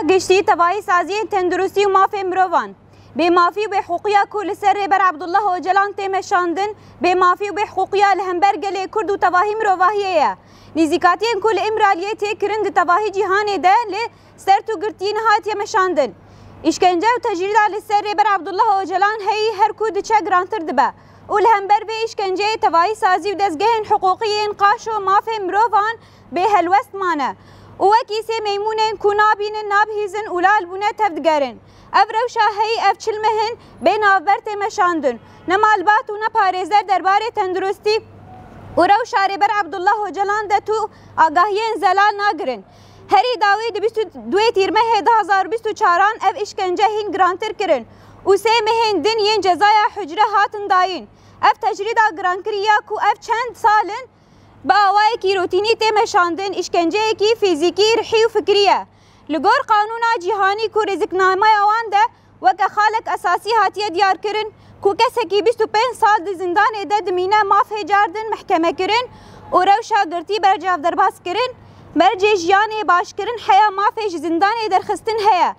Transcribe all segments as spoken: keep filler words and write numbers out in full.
Giştî tevahî saziyên tenduristî û mafê mirovan. Bêmafî û bêhiqûqiya ku li ser Rêber Abdullah Ocalan tê meşandin, bêmafî û bêhiqûqiya li hember gelê Kurd û tevahî mirovahiyê ye. Nîzîkatiyên ku li Îmraliyê tê kirin di tevahî cîhanê de li sert û girtiyî nehatiye meşandin. Îşkence û tecrîda li ser Rêber Abdullah Ocalan heyî her ku diçe girantir dibe û li hember vê îşkenceyê tevahî sazî û dezgehên hiqûqî yên qaşo mafê mirovan bê helwest mane û wekî sê meymûnên ku nabînin, nabihîzin û lal bûne tevdigerin. Ev rewşa heyî ev çil meh in bê navber tê meşandin. Ne malbat û ne parêzer derbarê tenduristî û rewşa Rêber Abdullah Ocalan de tu agahiyên zelal nagirin. Herî dawî di bîst û duyê Tîrmehê du hazar û bîst û çaran ev îşkence hîn girantir kirin û sê mehên din yên cezaya hucre hatin dayîn. Ev tecrîda girankirî ya ku ev çend sal in bi awayekî rotînî tê meşandin, îşkenceyekî fîzîkî, rihî û fikirî ye. Li gor qanûna cîhanî ku rêziknameya wan de weke xalek esasî hatiye diyarkirin ku kesekî bîst û pênc sal di zindanê de dimîne mafê cardin mehkemekirin û rewşa girtî berçav derbazkirin, mercê jiyanê başkirin heya mafê ji zindanê derxistin heye.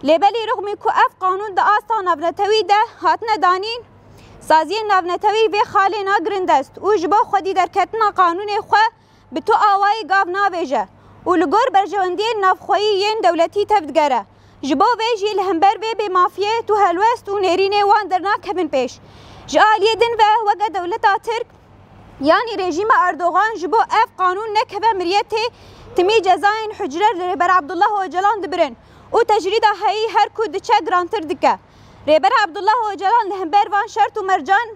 Lê belê rixmî ku ev qanûn di asta navnetewî de hatine danîn, saziyên navnetewî vê xalê nagirin dest û ji bo xwedî derketina qanûnê xwe bi tu awayî gav navêje û li gor berjewendiyên navxweyî yên dewletî tevdigere. Ji bo vê jî li hember vê bêmafiyê tu helwest û nêrînê wan dernakevin pêş. Ji aliyê din ve weke dewleta Tirk yanî rejîma Erdogan ji bo ev qanûn nekeve miriyetê, timî cezayên hucre li Rêber Abdullah Ocalan dibirin û tecrîda heyî her ku diçe girantir dike. Rêber Abdullah Ocalan li hember van şert û mercan,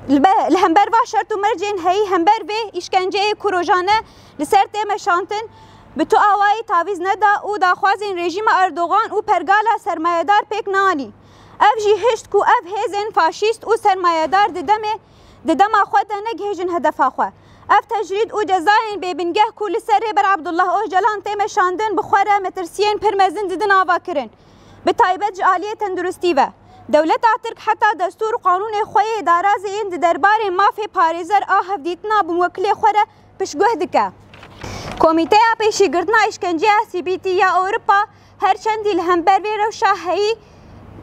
li be-, li hember van şert û mercên heyî hember vê îşkenceyê ku rojane li ser tê meşantin, bi tu awayî tavîz neda û daxwazên rejîma Erdogan û pergala sermayedar pêk neanî. Ev jî hişt ku ev hêzên faşîst û sermayedar di demê, di dema xwe de negihêjin hedefa xwe. Ev tecrîd û cezayên bêbingeh ku li ser Rêber Abdullah Ocalan tê meşandin, bi xwe re metirsiyên pir mezin didin avakirin. Bi taybet ji aliyê tenduristî ve. Dewleta Tirk heta destûr û qanûnê xwe yê darazê yên di derbarê mafê parêzer a hevdîtina bi muwekilê xwe re piştguh dike. Komîteya Pêşîgirtina Îşkenceya C P T ya Ewropa her çendî li hember vê rewşa heyî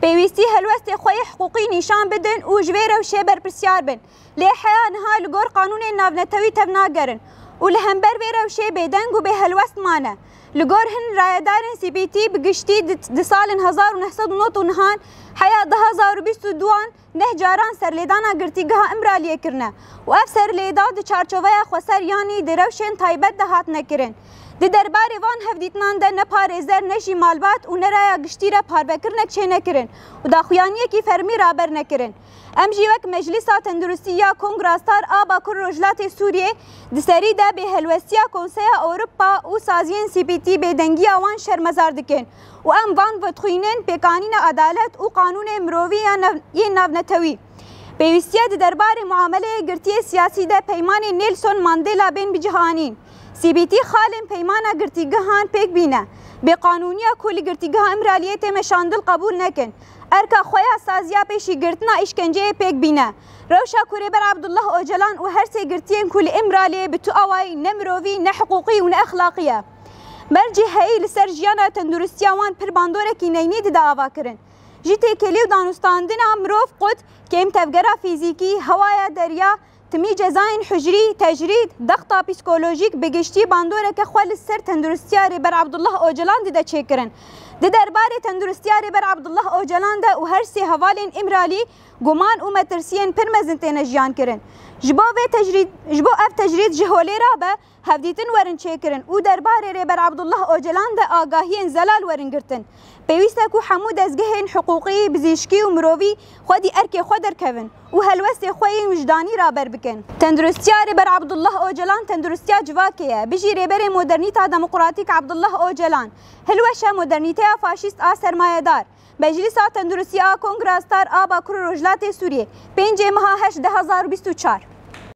pêwîstî helwestê xwe yê hiqûqî nîşan bidin û ji vê rewşê berpirsiyar bin. Lê heya niha li gor qanûnên navnetewî tevnagerin û li hember vê rewşê bêdeng û bêhelwest mane. Li gor hin rayedarên C P T bi giştî di, di salên hezar û neh sed û nod û nehan heya du hazar û bîst û duan neh caran serlêdana girtîgeha Îmraliyê kirine û ev serlêda di çarçoveya xweser yanî di rewşên taybet de hatine kirin. Di derbarê van hevdîtinan de ne parêzer, ne jî malbat û ne raya giştî re parvekirinek çênekirin û daxuyaniyekî fermî raber nekirin. Em jî wek Meclisa Tenduristî ya Kongra Star a Bakur Rojhilatê Sûriyê di serî de bêhelwestiya Konseya Ewropa û saziyên C P T bêdengiya wan şermezar dikin û em van vedixwînin pêkanîna edalet û qanûnê mirovî ya nav-, yên navnetewî. Pêwîstiye di derbarê muameleyê girtiyê siyasî de peymanên Nelson Mandela bên bicihanîn. C P T xalên peymana girtîgehan pêk bîne. Bêqanûniya ku li girtîgeha Îmraliyê tê meşandin qebûl nekin. Erka xwe ya saziya pêşîgirtina îşkenceyê pêk bîne. Rewşa ku Rêber Abdullah Ocalan û her sê girtiyên ku li Îmraliyê bi tu awayî ne mirovî, ne hiqûqî û ne exlaqî ye. Mercê heyî li ser jiyana tenduristiya wan pir bandorekî neynî dide avakirin. Ji têkilî û danûstandina mirov qut, kêm tevgera fîzîkî, hewaya derya, timî cezayên hicrî, tecrîd, dexta psîkolojîk, bi giştî bandoreke xwe li ser tenduristiya Rêber Abdullah Ocalan dide çêkirin. Di derbarê tenduristiya Rêber Abdullah Ocalan de û her sê hevalên Îmralî guman û metirsiyên pir mezin têne jiyan kirin. Ji bo vê tecrîd, ji bo ev tecrîd ji holê rabe, hevdîtin werin çêkirin û derbarê Rêber Abdullah Ocalan de agahiyên zelal werin girtin. Pêwîst e ku hemû dezgehên hiqûqî, bizîşkî û mirovî xwedî erkê xwe derkevin û helwestê xwe yên wijdanî raber bikin. Tenduristiya Rêber Abdullah Ocalan tenduristiya civakê ye. Bijî Rêberê Modernîta Demokratîk Abdullah Ocalan. Hilweşe modernîteya faşîst a sermayedar. Meclisa Tenduristiya Kongra Star a Bakur Rojhilatê Sûriyê, pêncê meha heşt du hazar û bîst û çar.